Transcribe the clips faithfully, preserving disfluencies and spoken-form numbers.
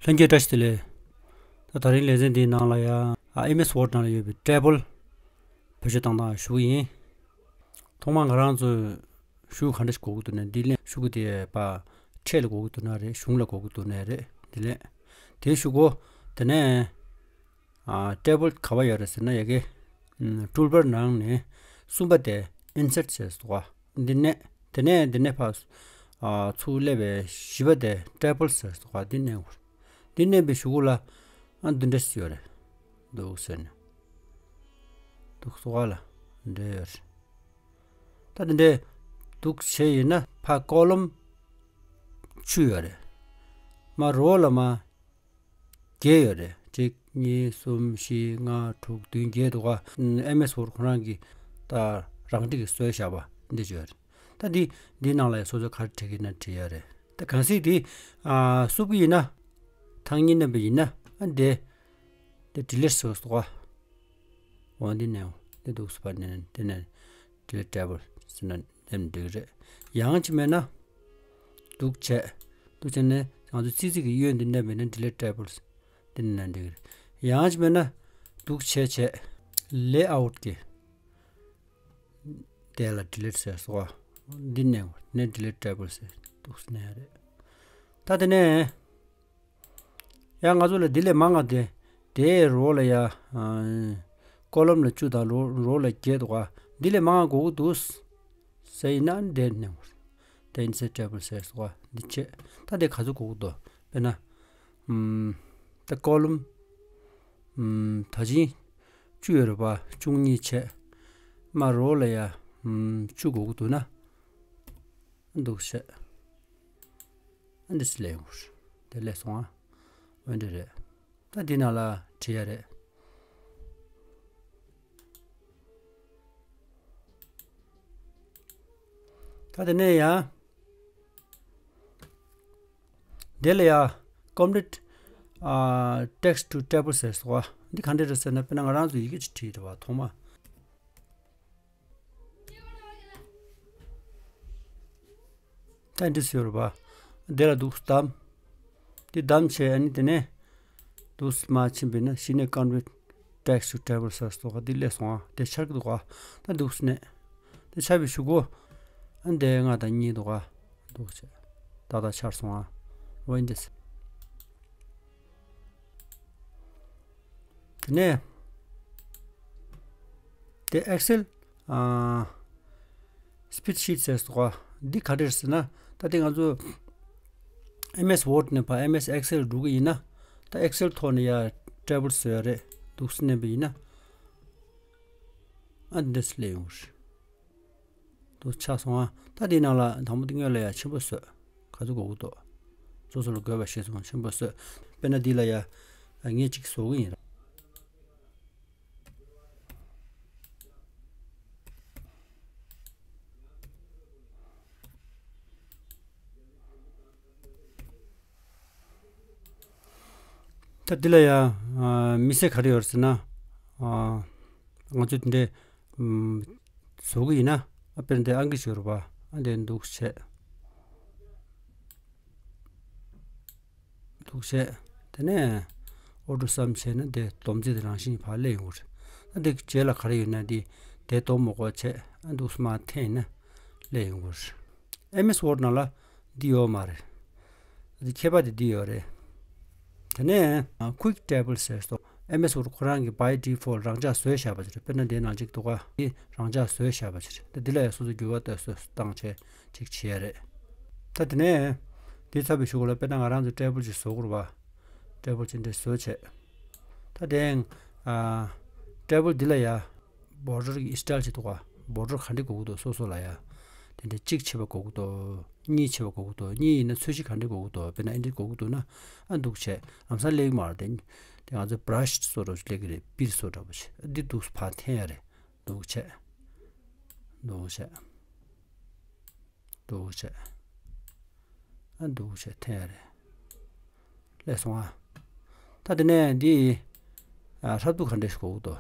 ལྷན་རྒྱས་བཀྲ་ཤིས་བདེ་ལེགས། ད་དེ་རིང་ལེ་ཚན་འདིའི་ནང་ལ་ཡང་ཨ་ཨེམ་ཨེས་ཝརཌ་ནང་ལ་ཡོད་པའི་ཊེ་བལ་བེད་སྤྱོད་བཏང་སྟངས་ཞུ་གི་ཡིན། ཐོག་མར་ང་རང་ཚོས་ཤུ་གུ་ག་འདྲ་ཞིག་དགོས་ཀྱི་འདུག་ན། འདི་ལས་ཤུ་གུ་དེ་ཕར་ཕྲད་ལ་དགོས་ཀྱི་འདུག་ན་རེད། གཞུང་ལ་དགོས་ཀྱི་འདུག་ན་རེད། འདི་ལས་དེ་ཞུ་གོ། དེ་ནས་ཨ་ཊེ་བལ་ག་པར་ཡོད་རེད་ཟེར་ན། ཡ་གི་ཨམ་ཊུལ་བར་ནང་ནས་གསུམ་པ་དེ་ཨིན་སརཊ་ཟེར་སོ་ག་འདི་ནས། དེ་ནས་འདི་ནས་ཕར་ཨ་ཚུར་སླེབས་པའི་བཞི་པ་དེ་ཊེ་བལ་ཟེར་སོ་ག་འདི་ནས། འདི་ནས་པའི་གཞུག་གུ་ལ་ཨ་འདི་འདྲ་ཞིག་ཡོད་རེད། འདུག་ཟེར་ནས། འདུག་སོ་ག་ལ་འདྲ་ཡོད་རེད། ད་འདི་འདྲའི་འདུག་བྱས་ཡིན་ན། ཕར་ཀོ་ལོམ་བཅུ་ཡོད་རེད། མར་རོ་ལ་མར་བརྒྱད་ཡོད་རེད། གཅིག་གཉིས་གསུམ་བཞི་ལྔ་དྲུག་བདུན་བརྒྱད་འདུག་ག་ཨེམ་ཨེས་ཝརཌ་ཁོ་རང་གིས་ད་རང་འགྲིག་གིས་བཟོས་བཞག་པ་འདི་ཅིག་ཡོད་རེད། ད་འདི་འདིའི་ནང་ལ་ཡང་སོ་སོས་ག་རེ་བྲིས་ཀྱི་ཡིན་ན་བྲིས་ཡ་རེད། ད་གལ་སྲིད་འདི་ཨ་བསུབ་ཀྱི་ཡིན་ན། ཐེངས་གཉིས་བསྣན་པ་ཡིན་ན། ཨ་འདི་འདི་ཌི་ལིཊ་ཟེར་སོ་ག་འོ་འདི་ནས་འོ་འདི་འདུག་སེ་ཕར་ནས་འདི་ནས་ཌི་ལིཊ་ཊེ་བལ་ཟེར་ན་འདེམས་འགྲིག་རེད། ཡང་ཅིག་མེད་ན་འདུག་བྱས། འདུག་བྱས་ནས་ང་ཚོ་ཙི་ཙི་གི་གཡོན་འདི་ནས་མེད་ན་ཌི་ལིཊ་ཊེ་བལ་འདི་ནས་འགྲིག་རེད། ཡང་ཅིག་མེད་ན་འདུག་བྱས་བྱས་ལེ་ཨའུཊ་གི་དེ་ལ་ཌི་ལིཊ་ཟེར་སོ་ག་འདི་ནས་ནས་ཌི་ལིཊ་ཊེ་བལ་ཟེར་འདུག་སེ་ནས་རེད། ད་དེ་ནས། ཡང་ང་ཚོ་ལ་འདི་ལས་མང་བ་དེ། དེའི་རོ་ལ་ཡ། ཨ་ཀོ་ལོམ་ལ་བཅུ་དང་རོ་རོ་ལ་བརྒྱད་འདུག་ག་འདི་ལས་མང་བ་དགོས་ཀྱི་འདུག་ཟེར་ཡིན་ན་འདི་ནས་དེ་ཨིན་སརཊ་ཊེ་བལ་ཟེར་སོ་ག་འདི་བྱས། ད་དེ་ག་ཚོད་དགོས་ཀྱི་འདུག་དཔེར་ན། ཨམ་ད་ཀོ་ལོམ་ཨམ་ད་ཅིང་བཅུ་ཡོད་རེད་པ། བཅུ་གཉིས་བྱས། མར་རོ་ལ་ཡ་ཨམ་བཅུ་དགོས་ཀྱི་འདུག་ན། འདུག་བྱས། ཨ་འདི་སླེབས་ཡོང་གི་རེད། དེ་སླེབས་སོང་ཨ། འོ་འདི་རེད། ད་འདི་ནང་ལ་བྲིས་ཡ་རེད། ད་དེ་ནས་ཡ། དེ་ལ་ཡ་ཀོམ་པི་ལིཊ་ཨ་ཊེག་སི་ཊུ་ཊེ་བལ་ཟེར་སོང་ཨ། འདི་ག་འདྲ་རེད་ཟེར་ན། དཔེར་ན་ང་རང་ཚོ་ཡི་གེ་ཅིག་བྲིས་རེད་པ་ཐོག་མ། ད་འདི་ཟེར་བ། འདི་ལ་འདུག་སེ་བདམས། འདི་བདམས་བྱས། ཨ་ནི་དེ་ནས་འདུག་སེ་མར་ཕྱིན་པས་ན་གཞི་ནས་ཀོམ་པི་ལིཊ་ཊེག་སི་ཊུ་ཊེ་བལ་ཟེར་སོང་ག་འདི་སླེབས་སོང་ཨ། དེ་འཆར་གྱི་འདུག་ག་ད་འདུག་སེ་ནས་དེ་འཆར་བའི་གཞུག་གུ། ཨ་འདི་ལྔ་དང་གཉིས་འདུག་ག་འདུག་བྱས། ཏག་ཏག་འཆར་སོང་ཨ། འོ་འདི་ཟེར། དེ་ནས་དེ་ཨེག་སེལ་ཨ་སི་པི་རེཌ་ཤིཊ་ཟེར་སོང་ག་འདི་ག་འདྲ་རེད་ཟེར་ན། ད་དེ་ང་ཚོ་ཨེམ་ཨེས་ཝརཌ་ནས་ཕར་ཨེམ་ཨེས་ཨེག་སེལ་འགྲོ་གི་ཡིན་ན། ད་ཨེག་སེལ་ཐོག་ནས་ཡར་ཊེ་བལ་བཟོ་ཡ་རེད། འདུག་སེ་མནན་པ་ཡིན་ན། ཨ་འདི་སླེབས་ཡོང་གི་རེད། འདུག་ཆགས་སོང་ཨ། ད་དེའི་ནང་ལ་དང་པོ་དེ་སྔོན་ལ་ཡ་ཆེན་པོ་བཟོས། ག་ཚོད་དགོས་ཀྱི་འདུག་སོ་སོ་ལ་དགོས་པ་གཞིར་བཟུང་ཆེན་པོ་བཟོས། དཔེར་ན་འདི་ལ་ཡ་ངས་གཅིག་བཟོ་གི་ཡིན། ད་འདི་ལ་ཡ་ཨ་དམིགས་བསལ་ག་རེ་ཡོད་རེད་ཟེར་ན། ཨ་ང་ཚོས་འདི་འདྲའི་ཨམ་བཟོ་གི་ཡིན་ན། ཨ་དཔེར་ན་འདི་ཨང་ཀི་ཞིག་ཡོད་རེད་པ། ཨ་འདི་འདུག་བྱས། འདུག་བྱས། དེ་ནས་ཨོ་ཊོ་སམ་བྱས་ན་འདི་སྡོམ་རྩིས་དེ་རང་བཞིན་ཕར་སླེབས་ཡོང་གི་རེད། ཨ་འདི་རྗེས་ལ་ག་རེ་ཡོད་ན་འདི་དེ་སྡོམ་མ་དགོས་བྱས། ཨ་འདུག་སེ་མར་འཐེན་ཡིན་ན་སླེབས་ཡོང་གི་རེད། ཨེམ་ཨེས་ཝརཌ་ནང་ལ་འདི་ཡོད་མ་རེད། འདི་ཁྱད་པར་དེ་འདི་ཡོད་རེད། དེ་ནས་ཨ་ཀུའིག་ཊེ་བལ་ཟེར་སོང་། ཨེམ་ཨེས་ཝརཌ་ཁོ་རང་གིས་བའི་ཌི་ཕོལ་ཊི་རང་འཇགས་བཟོས་བཞག་པ་ཅིག་རེད། དཔེར་ན་འདིའི་ནང་གཅིག་འདུག་ག་འདི་རང་འཇགས་བཟོས་བཞག་པ་ཅིག་རེད། འདི་འདི་ལ་ཡང་སོ་སོ་འགྱུར་བ་ལྟ་སོ་སོ་བཏང་བྱས་ཅིག་བྱེད་ཡ་རེད། ད་དེ་ནས་འདི་ཚར་བའི་གཞུག་ལ་དཔེར་ན་ང་རང་ཚོ་ཊེ་བལ་ཅིག་བཟོ་དགོས་རེད་པ། ཊེ་བལ་ཅིག་འདྲ་བཟོས་བྱས། ད་དེ་ཡང་ཨ་ཊེ་བལ་འདི་ལ་ཡ་བོར་ཌར་གྱི་སི་ཊལ་ཅིག་འདུག་ག་བོར་ཌར་ག་འདྲ་དགོས་ཀྱི་འདུག་སོ་སོ་ལ་ཡ། དེ་འདྲ་གཅིག་ཆེ་བ་དགོས་ཀྱི་འདུག་གཉིས་ཆེ་བ་དགོས་ཀྱི་འདུག་གཉིས་ཡིན་ན་ཚོས་གཞི་ག་འདྲ་དགོས་ཀྱི་འདུག་དཔེར་ན་ཨེ་འདྲ་དགོས་ཀྱི་འདུག་ན། ཨ་འདུག་བྱས་ལམ་སང་སླེབས་ཀྱི་མ་རེད། དེ་དེ་ང་ཚོ་བྷ་ར་ཤི་བཟོ་འདྲ་ཅིག་སླེབས་ཀྱི་རེད། པིར་བཟོ་འདྲ་པོ་ཅིག་འདི་འདུག་སེ་ཕར་འཐེན་ཡ་རེད། འདུག་བྱས། འདུག་བྱས། འདུག་བྱས། ཨ་འདུག་བྱས་འཐེན་ཡ་རེད། སླེབས་སོང་ཨ། ད་དེ་ནས་འདི་ཨ་ཧྲབ་ཐུག་ག་འདྲ་ཞིག་དགོས་ཀྱི་འདུག་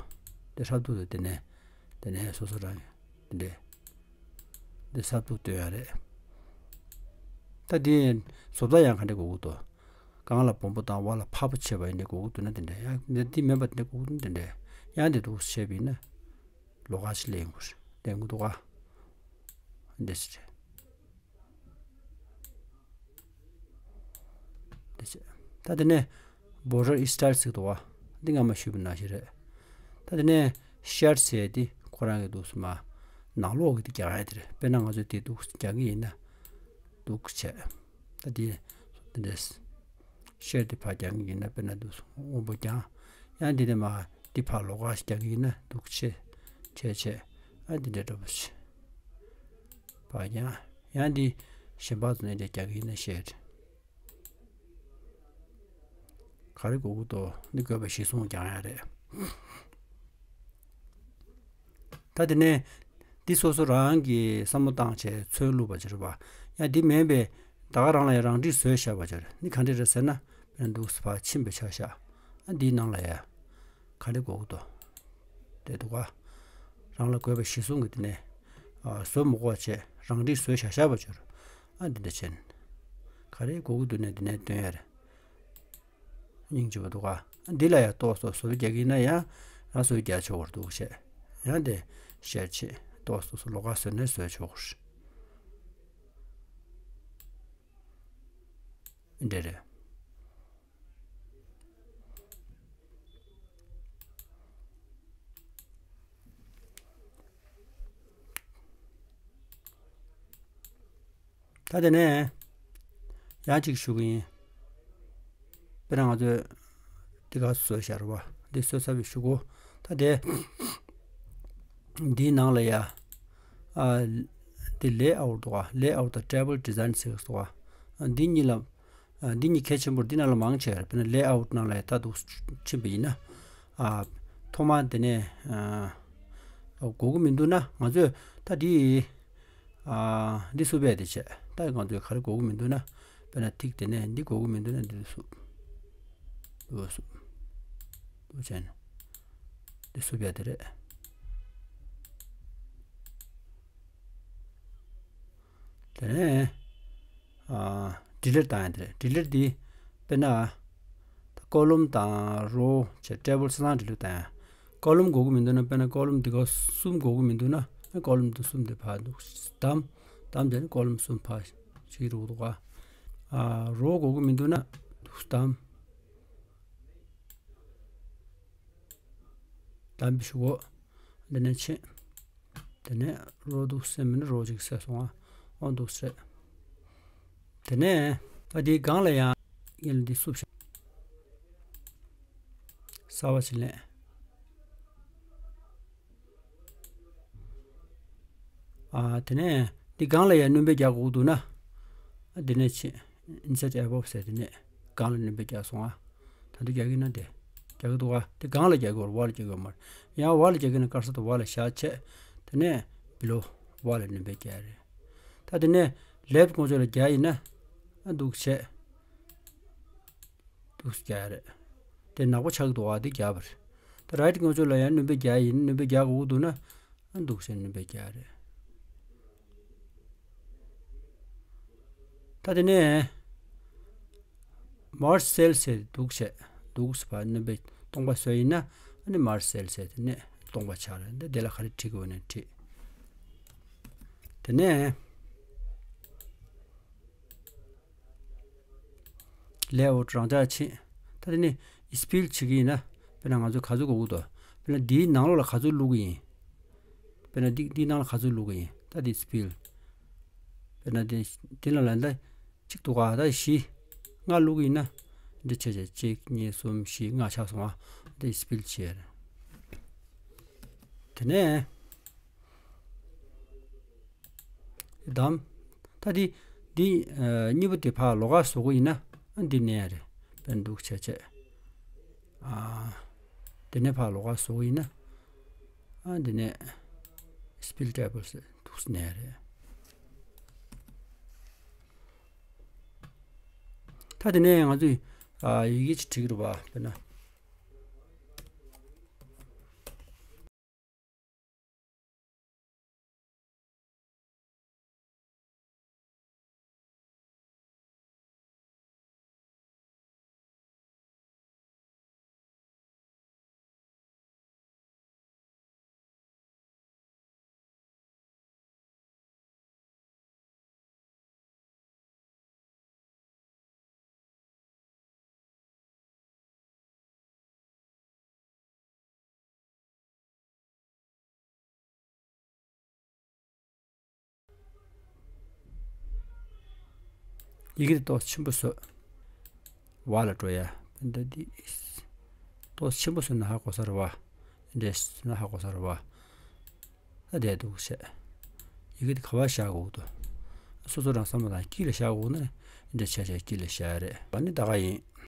དེ་ཧྲབ་ཐུག་དེ་དེ་ནས་དེ་ནས་སོ་སོ་རང་གི་དེ་འདྲས་འདི་ཧྲབ་ཐུག་སྟོན་ཡ་རེད། ད་འདི་བཟོ་ལྟ་ཡང་ག་འདྲ་དགོས་ཀྱི་འདུག་གང་ལ་སྦོམ་པོ་དང་བ་ལ་ཕར་པོ་བྱས་པ་ཡིན་ན་དགོས་ཀྱི་འདུག་ན་དེ་འདྲ། ཡང་འདི་མེད་པ་དེ་འདྲ་དགོས་ཀྱི་འདུག་དེ་འདྲ། ཡང་དེ་འདུག་བྱས་པ་ཡིན་ན་ལོགས་ཀ་ཞིག་ལེན་དགོས་ལེན་དགོས་འདུག་ག་འདི་ཟེར། འདི་བྱས། ད་དེ་ནས་border style ཟེར་འདུག་ག་འདི་སྔ་མ་ཞུས་པ་ནང་བཞིན་རེད། ད་དེ་ནས་shade ཟེར་དེ་ཁོ་རང་གི་འདུག་སེ་མར་ནང་ལོགས་ཀྱི་དེ་རྒྱག་ཡ་དེ་རེད། དཔེར་ན་ང་ཚོས་དེ་འདུག་སེ་རྒྱག་གི་ཡིན་ན། འདུག་བྱས། ད་དེ་འདི་འདྲས། shade དེ་ཕར་རྒྱག་གི་ཡིན་ན། དཔེར་ན་འདུག་སེ་སྔོན་པོ་རྒྱག་ཡང་འདི་ནས་མར་འདི་ཕར་ལོགས་ཀ་ཞིག་རྒྱག་གི་ཡིན་ན། འདུག་བྱས། བྱས་བྱས། ཨ་འདི་འདྲས་འདྲ་པོ་ཞིག་ཕར་རྒྱག་ཡང་འདི་གཞན་པ་ཚོ་ནས་འདྲས་རྒྱག་གི་ཡིན་ན། shade ག་རེ་དགོས་ཀྱི་འདུག་འདི་དགོས་པ་གཞིར་བཟུང་རྒྱག་ཡ་རེད། ད་དེ་ནས་འདི་སོ་སོ་རང་གིས་བསམ་བློ་བཏང་བྱས་ཚོན་བླུགས་པ་བྱས་རེད་པ། ཡང་འདི་མིན་པའི་ད་ག་རང་ལ་ཡང་རང་འགྲིག་བཟོས་བཞག་པ་བྱས་རེད། འདི་ག་འདྲས་རེད་ཟེར་ན། དཔེར་ན་འདུག་སེ་ཕར་ཕྱིན་པ་ཆ་བཞག་ཨ་འདིའི་ནང་ལ་ཡ་ག་འདྲས་དགོས་ཀྱི་འདུག་དེ་འདུག་ག་རང་ལ་དགོས་པ་གཞིར་བཟུང་གི་དེ་ནས་ཨ་བཟོ་མི་དགོས་བྱས་རང་འགྲིག་བཟོས་བཞག་བཞག་པ་བྱས་རེད། ཨ་འདི་འདྲ་བྱས་ནས་ག་རེ་དགོས་ཀྱི་འདུག་ནས་དེ་ནས་སྟོན་ཡ་རེད། སྙིང་རྗེ་པོ་འདུག་ག་འདི་ལ་ཡང་ཏོག་ཙམ་བཟོ་རྒྱག་གི་ཡིན་ན་ཡང་རང་བཟོ་རྒྱག་ཆོག་གི་འདུག་བྱས། ཡང་དེ་ཤེར་བྱེད་ཏོག་ཙམ་ལོགས་ཀ་བཟོས་ནས་བཟོས་ཆོག་གི་རེད། འདི་རེད། ད་དེ་ནས་ཡང་གཅིག་ཞུ་གི་ཡིན། དཔེར་ན་ང་ཚོས་འདི་ག་བཟོས་བཞག་རེད་པ། འདི་བཟོས་ཚར་བའི་གཞུག་གུ་ད་དེ་འདིའི་ནང་ལ་ཡ་ཨ་འདི་layout འདུག་ག layout དང་table design ཟེར་གི་འདུག་ག་འདི་གཉིས་ལ་ཨ་འདི་གཉིས་གལ་ཆེན་པོ་རེད། འདི་ནང་ལ་མང་ཆེ་བ་རེད། དཔེར་ན་layout ནང་ལ་ཡ་ད་འདུག་ཕྱིན་པ་ཡིན་ན། ཨ་ཐོག་མར་དེ་ནས་ཨ་དགོས་ཀྱི་མི་འདུག་ན་ང་ཚོས་ད་འདི་ཨ་འདི་བསུབ་ཡ་དེ་བྱས། ད་ང་ཚོས་ག་རེ་དགོས་ཀྱི་མི་འདུག་ན། དཔེར་ན་ཐིག་དེ་ནས་འདི་དགོས་ཀྱི་མི་འདུག་ན་འདི་བསུབ། འདི་བསུབ། འདི་བྱས་ནས་འདི་བསུབ་ཡ་དེ་རེད། དེ་ནས་ཨ་delete བཏང་ཡ་དེ་རེད། delete འདི་དཔེར་ན་ད་column དང་row བྱས་table ཆ་ཚང་delete བཏང་ཡ། column དགོས་ཀྱི་མི་འདུག་ན། དཔེར་ན་column འདི་ག་གསུམ་དགོས་ཀྱི་མི་འདུག་ན། column འདི་གསུམ་འདི་ཕར་འདུག་བདམས། བདམས་བྱས་ནས་column གསུམ་ཕར་ཞིག་རུག་འདུག་ག་ཨ་row དགོས་ཀྱི་མི་འདུག་ན་འདུག་བདམས། བདམས་པའི་གཞུག་གུ་འདི་ནས་ཕྱིན། དེ་ནས་row འདུག་སེ་མིན་ན་row གཅིག་བསད་སོང་ང་། འོ་འདུག་སེ། དེ་ནས་ད་འདིའི་སྒང་ལ་ཡང་ཡིན་ལ་འདི་བསུབ་བཞག་གསར་པ་ཞིག་ལེན། ཨ་དེ་ནས་འདི་སྒང་ལ་ཡང་སྣོན་པ་རྒྱག་དགོས་འདུག་ན། ཨ་འདི་ནས་ཕྱིན། insert above ཟེར། དེ་ནས་སྒང་ལ་སྣོན་པ་རྒྱག་སོང་ང་། ད་འདི་རྒྱག་གི་ན་དེ། རྒྱག་གི་འདུག་ག་དེ་སྒང་ལ་རྒྱག་གི་ཡོད་རེད། འོག་ལ་རྒྱག་གི་ཡོད་མ་རེད། ཡང་འོག་ལ་རྒྱག་གི་ན་ཀར་སར་དེ་འོག་ལ་བཞག་བྱས། དེ་ནས་below འོག་ལ་སྣོན་པ་རྒྱག་ཡ་རེད། ད་དེ་ནས་left མགོ་ཕྱོགས་ལ་རྒྱག་ཡིན་ན། ཨ་འདུག་བྱས། འདུག་རྒྱག་ཡ་རེད། དེ་ནག་པོ་ཆགས་ཀྱི་འདུག་ག་དེ་རྒྱག་པ་རེད། ད་right མགོ་ཕྱོགས་ལ་ཡང་སྣོན་པ་རྒྱག་ཡིན། སྣོན་པ་རྒྱག་དགོས་ཀྱི་འདུག་ན། ཨ་འདུག་བྱས་སྣོན་པ་རྒྱག་ཡ་རེད། ད་དེ་ནས་merge cell ཟེར་འདུག་བྱས། འདུག་སེ་ཕར་སྣོན་པ་སྟོང་པ་བཟོས་ཡིན་ན། ཨ་ནི་merge cell ཟེར་དེ་ནས་སྟོང་པ་ཆགས་རེད། འདི་དེ་ལ་ག་རེ་བྲིས་དགོས་ན་བྲིས། དེ་ནས་layout རང་འཇགས་ཕྱིན། ད་དེ་ནས་spill བྱེད་ཀྱི་ཡིན་ན། དཔེར་ན་ང་ཚོ་ག་ཚོད་དགོས་ཀྱི་འདུག་དཔེར་ན་འདིའི་ནང་ལོགས་ལ་ག་ཚོད་བླུག་གི་ཡིན། དཔེར་ན་འདི་འདིའི་ནང་ལ་ག་ཚོད་བླུག་གི་ཡིན། ད་འདི་spill། དཔེར་ན་འདི་འདི་ལ་ལ་ད་གཅིག་འདུག་ག་ད་བཞི་ལྔ་བླུག་གི་ཡིན་ན། འདི་བྱས་བྱས་གཅིག་གཉིས་གསུམ་བཞི་ལྔ་ཆགས་སོང་ང་། འདི་spill བྱས་རེད། དེ་ནས་བདམས། ད་འདི་འདི་ཨ་གཉིས་པོ་དེ་ཕར་ལོགས་ཀ་བཟོ་དགོས་ཡིན་ན། ཨ་འདི་ནས་རེད། དཔེར་འདུག་བྱས་བྱས། ཨ་འདི་ནས་ཕར་ལོགས་ཀ་བཟོ་དགོས་ཡིན་ན། ཨ་འདི་ནས་spill table ཟེར་འདུག་ནས་རེད། ད་དེ་ནས་ང་ཚོས་ཨ་ཡི་གེ་ཅིག་བྲིས་ཀྱི་རེད་པ། དཔེར་ན། ཡི་གེ་དེ་ཏོག་ཆེན་པོ་བཟོས། ཝ་ལ་འགྲོ་ཡ། ད་འདི་ཏོག་ཆེན་པོ་བཟོས་ན་ཧ་གོ་ས་རེད་བ། འདྲེ་ན་ཧ་གོ་ས་རེད་བ། ད་བསྡད་འདུག་བྱས། ཡི་གེ་དེ་ག་བ་བཞག་དགོས་འདུག་སོ་སོ་རང་བསམ་བློ་དང་དཀྱིལ་ལ་བཞག་དགོས་ན་འདྲེ་ཆ་ཆ་དཀྱིལ་ལ་བཞག་རེད། ཨ་ནི་ད་ག་ཡིན།